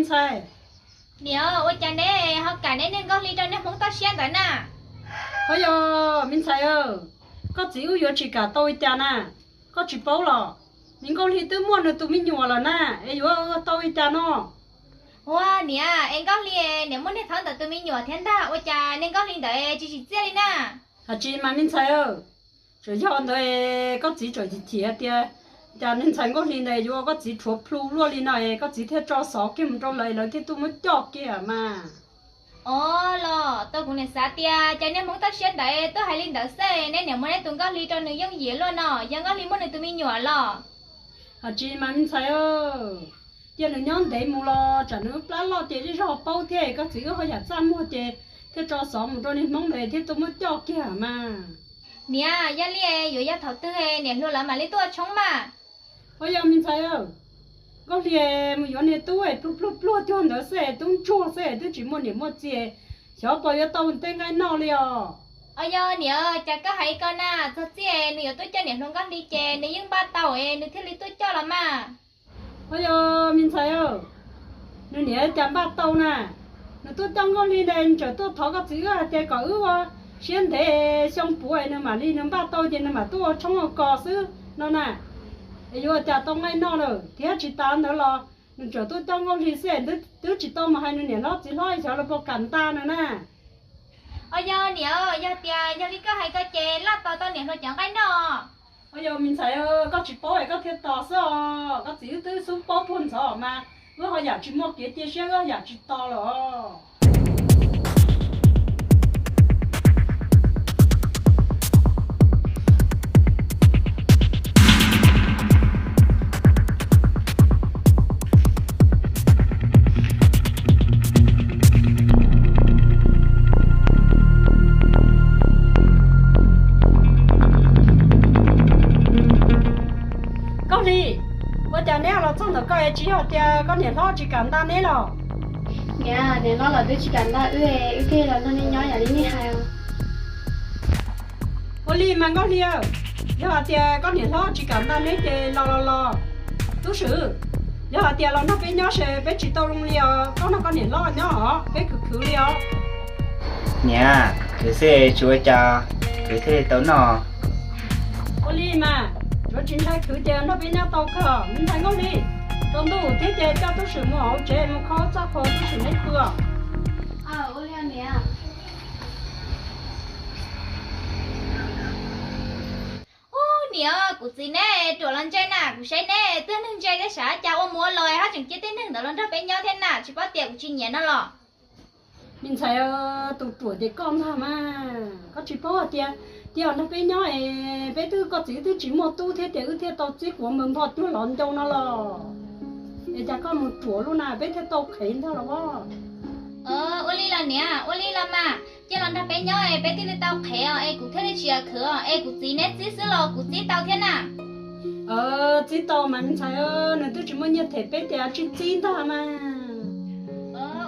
Ntxhais. Niam, ua cas neb ho kam neb niag Nkauj Hli rau niag Hmoob toj siab ntawd na? Ho yog me ntxhais, koj txiv wb yuav tsis kam tau li cas na? Koj tsis paub los? Niag Nkauj Hli twb muaj nws tus me nyuam lawm na, es yuav tau li cas no? Ua niam, es Nkauj Hli niam muaj niag thaub ntawd tus me nyuam thiab ntag, ua cas niag Nkauj Hli ntawd tsis tsim txiaj li na? Hais tsis mas me ntxhais, tsuas yog ntawd koj txiv tseem chim chim tias, cas niag ntxhais Nkauj Hli ntawd yuav ua koj txiv rhuav plhu luaj li no es koj txiv thiaj tso xov kiag mus rau lawv, lawv thiaj tuaj muab coj kiag mas. Os, los tau kuv niam xav tias cas niag Hmoob toj siab ntawd tuaj hais li ntawd xwb, neb niam muab neb tus Nkauj Hli rau nws yooj yim luaj no, yog Nkauj Hli muaj nws tus me nyuam los? Hais tsis mas me ntxhais, cia nws nyob ntev mus los tsam nws plab loj ces zej zog paub thiab, koj txiv wb ho yam txaj muag ces thiaj tso xov mus rau niag Hmoob ntawd thiaj tuaj muab coj kiag mas. Niam, yog li yuav yog thaum twg niam hluas lawv mam li tuaj ua tshoob mas? Ho yog me ntxhais, Nkauj Hli mus yuav niag tub pluag pluag pluag cuag ntawd xwb, tub ntsuag xwb, twb tsis muaj niam muaj txiv, xyov puas yuav tau tej nqaij noj li os. Os yog niam, cas koj hais ko na, txog txij nws yuav tuaj coj niam hluas Nkauj Hli ces nws yeej npaj tau es nws thiaj li tuaj coj los mas. Ho yog me ntxhais, nws niam cas npaj tau na, nws tuaj coj Nkauj Hli ntawd tseem tuaj thov koj txiv wb hais tias kom wb ua siab ntev xyoo puv es nws mam li nws npaj tau ces nws mam tuaj ua tshoob ua kos xwb no na. Es yuav ua cas tau nqaij noj lawm thiab, tsis tas ntawd los nws tseem tuaj coj Nkauj Hli xwb, twb tsis tau mus hais nws niam hlob txiv hlob xyov lawv puas kam nta nws na. Os yog niam, yog tias yog li koj hais ko ces laj tos tau niam hluas cov nqaij noj. Os yog me ntxhais, koj tsis paub es koj thiaj tos xwb os, koj txiv wb twb xub paub puag ntxov mas, wb ho yam tsis muaj kev cia siab, wb ho yam tsis tos lawm os. Nkauj Hli, ua cas neb los txog ntawm ko es tsis yog tias koj niam hlob tsis kam nta neb los? Niam, niam hlob los twb tsis kam nta wb, wb thiaj los nrog nej nyob yam li nej hais. Ua li mas Nkauj Hli, yog hais tias koj niam hlob tsis kam nta neb ces los los los. Tub Swm, yog hais tias los nrog peb nyob ces peb tsis tau zoo li os, koj nrog koj niam hlob nyob os, peb khwv khwv li os. Niam, khwv xwb tsis ua cas, khwv thiaj li tau noj. Ua li mas, tsuav tsis ntshai khwv ces nrog peb nyob tau kawg. Me ntxhais Nkauj Hli, tsaus ntuj thiab ces coj Tub Swm mus hauv tsev mus kho txoj kho Tub Swm neb pw os. Ub, niam, kuv txiv neb ruam los ntse na, kuv saib neb twb neeg ntse thiab, sav cas ua mus ua los ho tseem cia tej neeg ntawd los nrog peb nyob thiab na, tsis paub tias kuv tsis nyiam no los? Me ntxhais, tus ruam ces koj ntag mas, koj tsis paub hais tias cia nrog peb nyob es peb twb, koj txiv twb tsis muaj tub thiab ces wb thiaj tau txib quav npawg npho cuag los ncau no los. Es cas koj mus ruam lub na peb thiaj tau qhev ntag los as. Ua li los niam, ua li los mas, cia los nrog peb nyob es peb thiaj li tau qhev os, es kuv thiaj li tsis khwv os, es kuv txiv neb txib xwb los kuv txib tau thiab na. Txib tau mas me ntxhais, nws twb tsis muaj nyiaj them peb ces tsis txib ntag mas.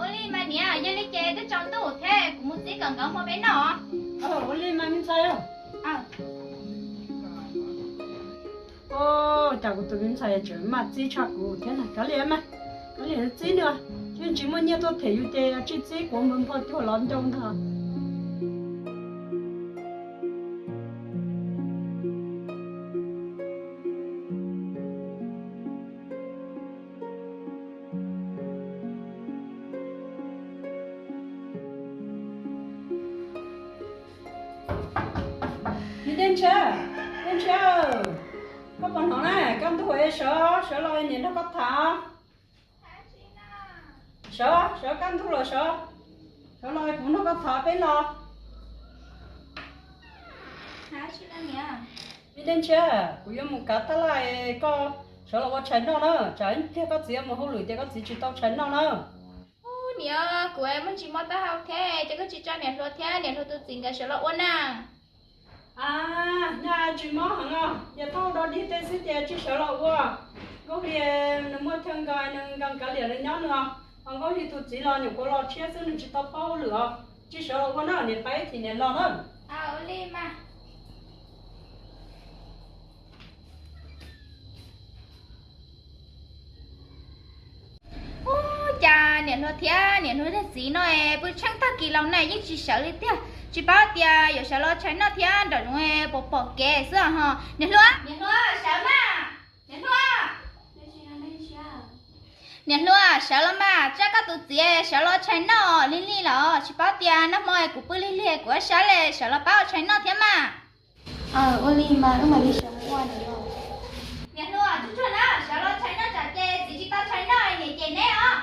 Ua li mas niam, yog li ces twb tsaus ntuj thiab, kuv mus txib kom nkawd hmo peb noj. Ua li mas me ntxhais. Cas kuv tus me ntxhais tseem maj txib tshaj kuv thiab na, kav liam mas, kav liam txib nws, yeej tsis muaj nyiaj tuaj them yus ces tsis txib quav npawg npho cuag los ncau ntag. Me Dej Ntshiab, Dej Ntshiab, koj puas hnov na? Kaj ntug es sawv, sawv los niam nrog koj tham. Sawv, sawv kaj ntug los sawv, sawv los kuv nrog koj tham peb los. Me Dej Ntshiab, kuv yuav mus kav tab laj, koj sawv los ua tshais noj na, tsam ib pliag koj txiv mus hauj lwm ces koj txiv tsis tau tshais noj na. Ub, niam, kuv muaj ntsis mob taub hau thiab, ces koj tsis tso niam hluas thiab niam hluas tus txiv nkawd sawv los ua na. Nyaj tsis mob heev os, yog taub hau do dig tej xwb ces tsis sawv los ua. Nkauj Hli nws muaj chaw nkaus, nws nkaus kav liam nws nyob nws os. Ho Nkauj Hli tus txiv los nyuam qhuav los tshiab xwb, nws tsis tau paub hauj lwm os. Tsis sawv los ua na, niam pab ib chim niam los na. Ub, Cas niam hluas thiab niam hluas niag txiv no es pw tsheej tag kis los na yeej tsis sawv li tiag, tsis paub tias yuav sawv los tshais noj thiab nram zoov puas pom kev xwb ho. Niam hluas, niam hluas sawv mas, niam hluas. Niam hluas sawv los mas, tsam koj tus txiv sawv los tshais noj lig lig los tsis paub tias nag hmo kuv pw lig lig kuv sab li, sawv los pab ua tshais noj thiab mas. Ua li mas wb mam li sawv mus ua. Niam hluas, tsuag tsuag na, sawv los tshais noj tsam ces txiv tsis tau tshais noj niam cem neb os.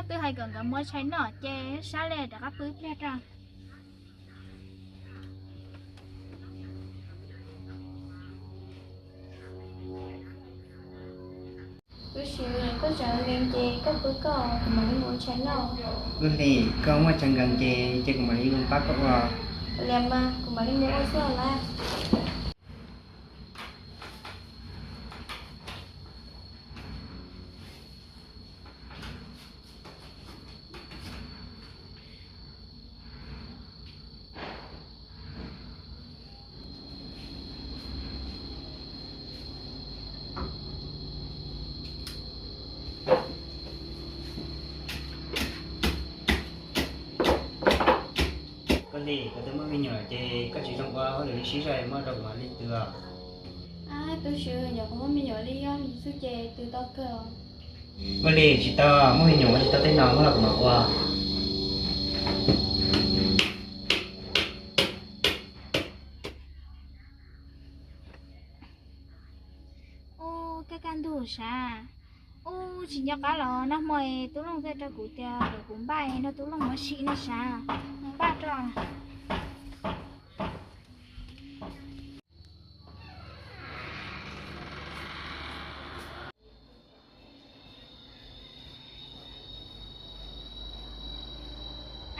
Twb hais kom nkawd mus ua tshais noj ces sab li rov qab pw ib pliag tso. Wb hlis, koj tsam nkees ces koj pw koj, kuv mam li mus ua tshais noj. Wb hlis, koj muaj tsam nkees ces, ces kuv mam li mus pab koj ua. Liam mas, kuv mam li mus ua xwb lawm. Koj hlis, koj twb muaj me nyuam ces koj tsis zoo ua hauj lwm li sib zog, muab rau kuv mam li tw. Tub Swm, nyuam qhuav muaj me nyuam li yog xwb ces tw tau kawg. Ua li tsis tau, muaj me nyuam ua tsis tau tej no, muab los kuv mam ua. Ub, kaj kaj ntug sav, ub, tsis nco qab los nag hmo Tub Looj txawj rau kuv tias kom kuv npaj nrog Tub Looj mus ua si ne sav, mus npaj rau.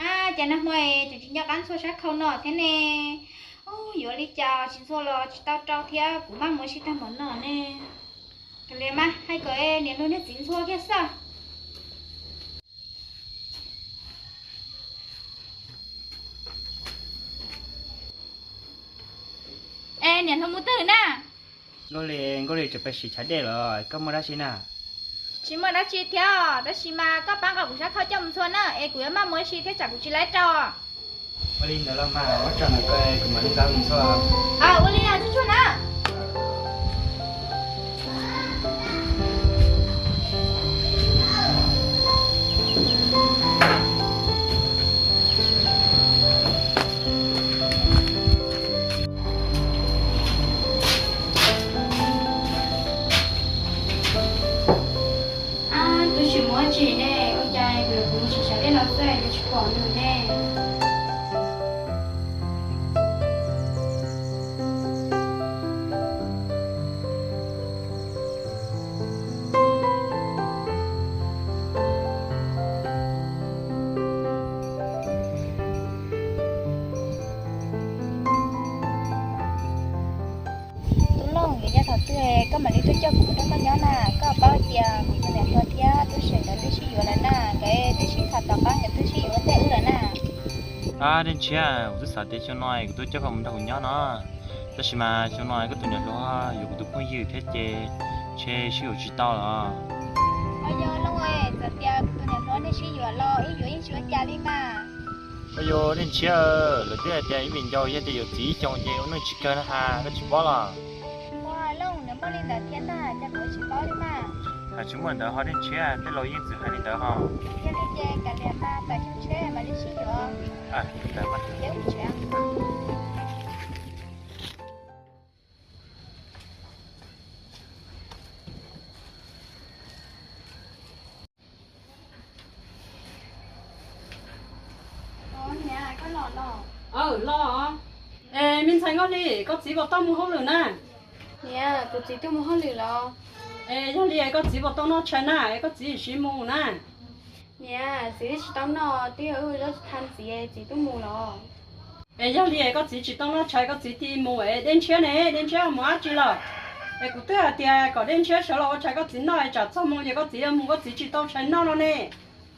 Ab, cas nag hmo tseem tsis nco qab ntxhua sab khau no thiab ne? Ub, yuav li cas tsis ntxhua los tsis tau rau thiab, kuv maj mus ua si tag npaum no ne. Kav liam mas, hais kom niam hluas niag txiv ntxhua kiag xwb. Es niam hluas mus twg na? Nkauj Lis, Nkauj Lis tseem pem siv chav dej los, koj muaj dab tsi na? Tsis muaj dab tsi thiab, tab sis mas koj pab nqa kuv sab khau coj mus ntxhua na, es kuv yuav maj mus ua si thiab tsam kuv tsis laiv rau. Ua li ntawd los mas, muab tso ntawm ko, kuv mam li nqa mus ntxhua. Ua li, tsuag tsuag na. Ab, Tub Swm mus ua tsi ne? Ua cas kuv los kuv mus tsis sawv dej los xwb yuav tsis pom nws ne? Tub Looj, yuav yog thaum twg koj mam li tuaj coj kuv mus nrog koj nyob na? Koj paub tias kuv tus niam hluas thiab Tub Swm nkawd twb sib yuav lawm na, nkawd twb sib tham tom qab nkawd twb sib yuav ua ntej wb lawm na. Ab, Dej Ntshiab, kuv twb xav tias xyoo no kuv tuaj coj koj mus nrog kuv nyob no, tab sis mas xyoo no koj tus niam hluas yuav kuv tus phooj ywg thiab ces ntshe sib yuav tsis tau los. Ua yog Looj, txawm tias kuv tus niam hluas nej sib yuav los wb yuav yeej tsis ua cas li mas. Ua yog Dej Ntshiab, lawv twb hais tias ib me ncauj yog tias yuav txiv ib xyoos ces ua neej tsis kawg na has, koj tsis paub los? Ua Looj, nws muaj li ntawd thiab ntag, cas kuv tsis paub li mas. Hais tsis muaj ntawd ho Dej Ntshiab, tej laus yeej txwm hais li ntawd ho. Yog li ces kav liam mas, tawm xyoo tshiab mam li sib yuav. Los, los. Es me ntxhais Nkauj Lis, koj txiv puas tau mus hauj lwm na? Niam, kuv txiv tuaj mus hauj lwm los. Es yog li koj txiv puas tau noj tshais na, es koj txiv siv mus na? Niam, txiv twb tsis tau noj, twb yog wb ua zaub txhua txhua ntxiv, txiv twb mus los. Es yog li koj txiv tsis tau noj tshais koj txiv thiaj mus, es Dej Ntshiab ne, Dej Ntshiab mus dab tsi lawm? Es kuv twb hais tias kom Dej Ntshiab sawv los ua tshais koj txiv noj, es tsam txog moo ces koj txiv yuav mus koj txiv tsis tau tshais noj no ne.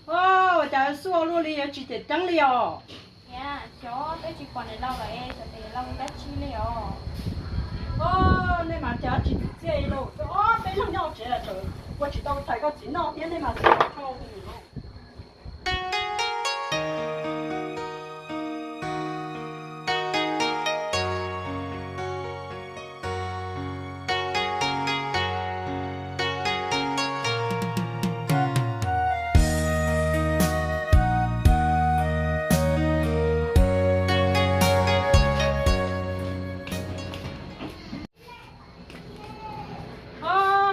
Ua cas xub ua luaj li yuav tsis cem ceeb li os. Niam, xyov twb tsis pom niam laus lawm es xyov niam laus mus dab tsi li os. Nej mas cas tsis txim txiaj li lauj, twb ob peb hnub nyob tsev lawm, ua tsis tau txhais koj txiv noj thiab nej mas txim tsis tau.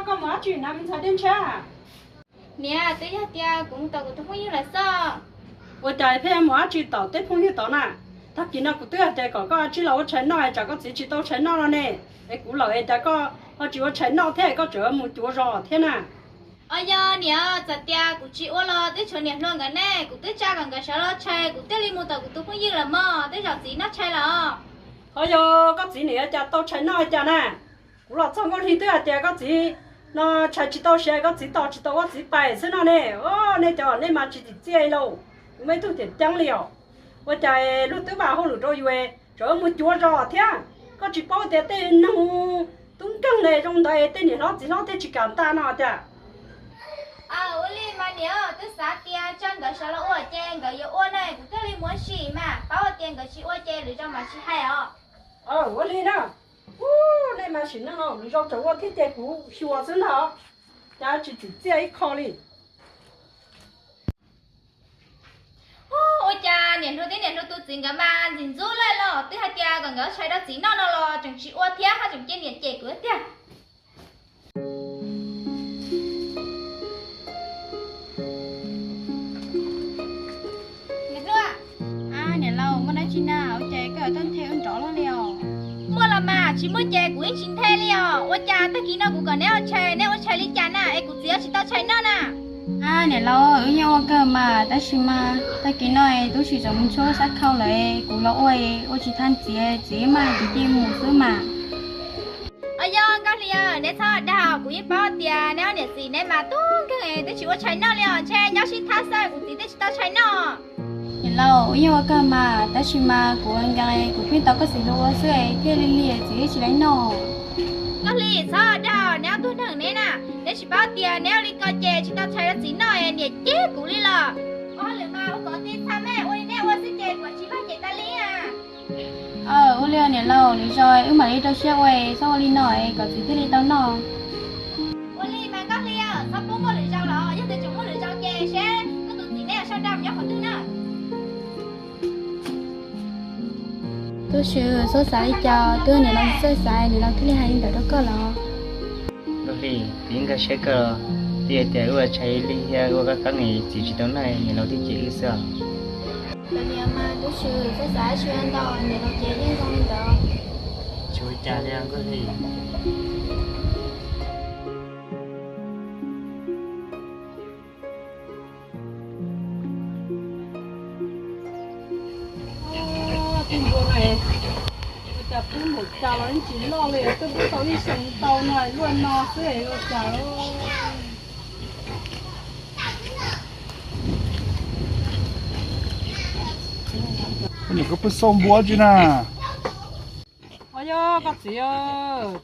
Koj mus dab tsi na me ntxhais dej ntshiab? Niam, twb yog tias kuv mus tom kuv tus phooj ywg lawm xwb. Ua cas pheej mus dab tsi tom tej phooj ywg tod na? Tag kis no kuv twb hais tias kom koj cia li los ua tshais noj es tsam koj txiv tsis tau tshais noj no ne, es kuv lawm es cas koj ho tsis ua tshais noj thiab koj tseem mus cuav zos thiab na? Os, yog niam, txawm tias kuv tsis ua los twb tshuav niam hluas nkawd ne, kuv twb tsa kom nkawd sawv los tshais kuv thiaj li mus tom kuv tus phooj ywg lawm mog, tej zaum txiv noj tshais lawm. Ho yog koj txiv nim cas tau tshais noj cas na? Kuv los txog Nkauj Hli twb hais tias koj txiv no tshais tsis tau siav, koj txiv tos tsis tau koj txiv pais xwb no ne. Nej cov nej mas tsis txim txiaj li lauj, kuv muaj ib tug tiam ceeb li os. Ua cas luag twb vam hauj lwm rau yus, tseem mus cuav zos thiab. Koj tsis paub tias tej neeg tub nkeeg ne zoo ntawd tej niam hlob txiv hlob thiaj tsis kam ntaj no tiag. Ua li mas niam, twb xav tias tsa nkawd sawv los ua ces nkawd yuav ua na, kuv thiaj li mus ua si mas, paub tias nkawd tsis ua ces lwm zaus mam tsis hais os. Ua li na. Nej mas sim neej no lwm zaus tseem ua thiab ces kuv xyuas xwb ntag, cas tsis txim txiaj ib qho li. Ua cas niam hluas thiab niam hluas tus txiv nkawd mas ntxim ntxub lawm los, twb hais tias kom nkawd tshais rau txiv noj no los tseem tsis ua thiab, ho tseem cia niam cem kuv tiag. Niam hluas. Niam laus, muaj dab tsi na, ua cas koj yuav tuaj nthe wb nrov luaj li os? Muaj los mas, tsis muaj ces kuv yeej tsis nthe li os. Ua cas tag kis no kuv kom neb ua tshais, neb ua tshais li cas na es kuv txiv tsis tau tshais noj na? Niam laus, wb yeej ua kawg mas, tab sis mas tag kis no es tub tsis tseem mus tshuab sab khau lawm, kuv los ua, ua tsis tau txiv, txiv mas txiv cia mus xwb mas. Os, yog Nkauj Hli, neb txhob dag, kuv yeej paub tias neb ob niam txiv neb mas tub nkeeg twb tsis ua tshais noj li os, ntshe nyob sib thab xwb kuv txiv thiaj tsis tau tshais noj. Niam laus, wb yeej ua kawg mas, tab sis mas kuv ua nkees, kuv pheej tos koj txiv hlub ua xwb thiaj li lig txiv thiaj tsis tau noj. Nkauj Hli, txhob dag, neb ob tug neeg neb na, neb tsis paub tias neb ua li ko ces tsis tau tshais rau txiv noj, niam cem kuv li los. Ua hauj lwm mas ua kom tij txha mej, ua li neb ua xwb ces kuv tsis vaj ces tas li na. Ua li niam laus, lwm zaus wb mam li rau siab ua, txhob ua li no es kom txiv thiaj li tau noj. Ua li mas Nkauj Hli, txhob pub muaj lwm zaus los, yog tias tseem muaj lwm zaus ces seb koj tus txiv neb sab nrab nyob qhov twg na. Tub Swm, txhob xav li cas, twb niam laus txawj xav, niam laus thiaj li hais li ntawd rau koj los. Nkauj Hli, kuv yeej nkag siab kawg, twb yog tias wb ua tshais lig thiab ua qab qeeb es txiv tsis tau noj, niam laus thiaj cem wb xwb os. Cov niam mas Tub Swm, txhob xav tsis ntau, niam laus ces yeej zoo li ntawd. Tsis ua cas li Nkauj Hli. Tus npua no, ua cas pub npaum cas los yeej tsis loj li, twb pub tau ib xyoo ntau no luaj no xwb ua cas. Koj niam, koj pheej xauj npua dab tsi na? Os, yog koj txiv,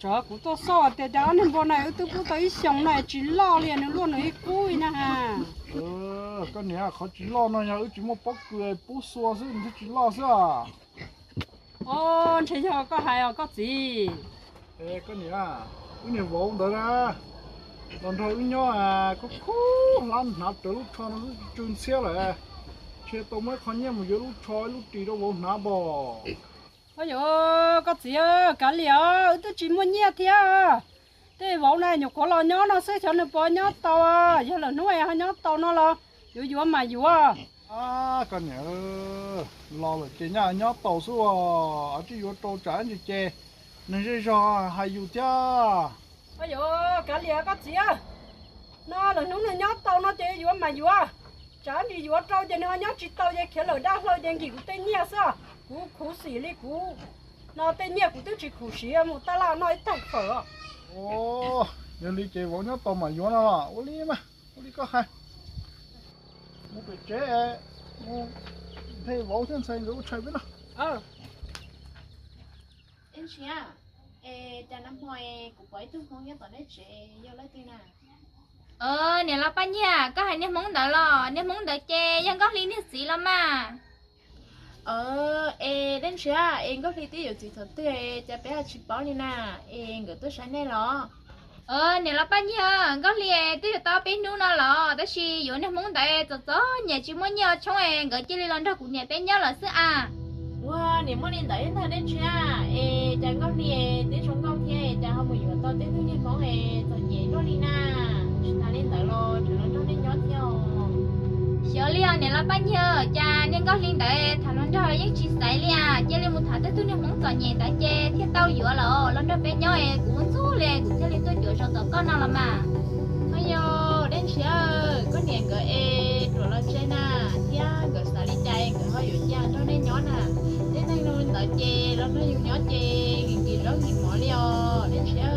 tsam kuv tuaj xauj tias cas ob niag npua no wb twb pub tau ib xyoos no tsis loj li, nws luaj nws ib kub li na ha. Koj niam, qhov tsis loj no yog wb tsis muaj pob kws pub xua xwb nws thiaj tsis loj xwb os. Os, ntshe yog koj hais os koj txiv. Koj niam, wb niag vauv ntawd na, los nrog wb nyob khub khub hlab hnav rawv lub tsho no xwb tsw ntxhiab lawm. Ntshe tau muab ib qho nyiaj mus yuav lub tsho ib lub ris rau vauv hnav npog. Ua yuav koj txiv, kav liam, wb twb tsis muaj nyiaj thiab. Tej vauv na nyuam qhuav los nyob no xwb xyov nws puas nyob tau, yog lwm hnub ho nyob tau no los yuav yuav mas yuav. Koj niam, los lawm ces nyaj nyob tau xwb os, tsis yuav rau tsam ntsis ces neeg zej zog hais yus thiab. Ua yuav kav liam koj txiv, no lwm hnub nws nyob tau no ces yuav mas yuav, tsam ntsis yuav rau ces nws ho nyob tsis tau ces khiav lawm dab hlaw ces nkim kuv tej nyiaj xwb. Kuv khuv xim li kuv no tej nyiaj kuv twb tsis khuv siv mus taj laj noj ib tag fawm. Yog li ces vauv nyob tau mas yuav no los ua li mas, ua li koj hais. Mus pem tsev, mus Vauv thiab ntxhais nkawd ua tshais peb no. Eb, ntsia, es cas nag hmo kuv pom ib tug hmoob nyob tom nej tsev, yog leej twg na? Niam laus Paj Nyiag, koj hais niag hmoob ntawd los? Niag hmoob ntawd ces yog Nkauj Hli niag txiv los mas. Es dej ntsia, es Nkauj Hli twb yuav txiv thaum twg es cas peb ho tsis paub li na? Es nkawd tuaj saib nej los? Niam laus Paj Nyiag, Nkauj Hli twb yuav tau peb hnub no los, tab sis yuav niag hmoob ntawd txom txom nyem tsis muaj nyiaj ua tshoob es nkawd cia li los nrog kuv niam peb nyob lawm xwb as. Ua niam, muaj li ntawd ntag dej ntsia, es cas Nkauj Hli twb zoo nkauj thiab cas ho mus yuav tau tej tug niag hmoob es txom nyem luaj li na? Tsis tas li ntawd los tseem los nrog nej nyob thiab os. Xyov li os niam laus Paj Nyiag, cas niag Nkauj Hli ntawd tham hluas nraug yeej tsis xaiv li as, cia li mus tham tej tug niag hmoob txom nyem ntawd ces thiaj tau yuav los, los nrog peb nyob es kuv ntxub li kuv thiaj li tuaj cuav zos tom koj no los mas. Ho yog dej ntsia, koj niam nkawd es ruam los tsev na, thiab nkawd xav li cas nkawd ho yuav cia nrog nej nyob na? Tej neeg ntawd ces los nrog yus nyob ces nkim zaub nkim mov li os dej ntsia.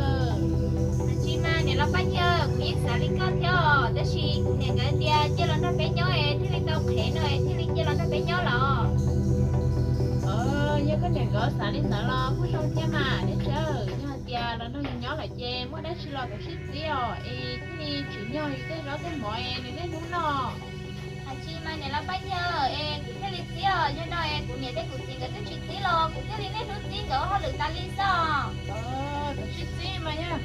Tsis mas niam laus Paj Nyiag, kuv yeej xav li koj thiab os, tab sis kuv niam nkawd tias cia los nrog peb nyob es thiaj li tau qhev no es thiaj li cia los nrog peb nyob los. Yog koj niam nkawd xav li ntawd los kuj zoo thiab mas dej ntsia. Yog hais tias los nrog yus nyob lawm ces muaj dab tsi los kom sib txib os, es thiaj li tsim nyog yus tej zaub tej mov es nws niaj hnub noj. Tsis mas niam laus Paj Nyiag, es kuv thiaj li txib os, yog no es kuv niam thiab kuv txiv nkawd twb tsis txib los kuv thiaj li niaj hnub txib nkawd ua hauj lwm tas li xwb os. Kom sib txib mas yog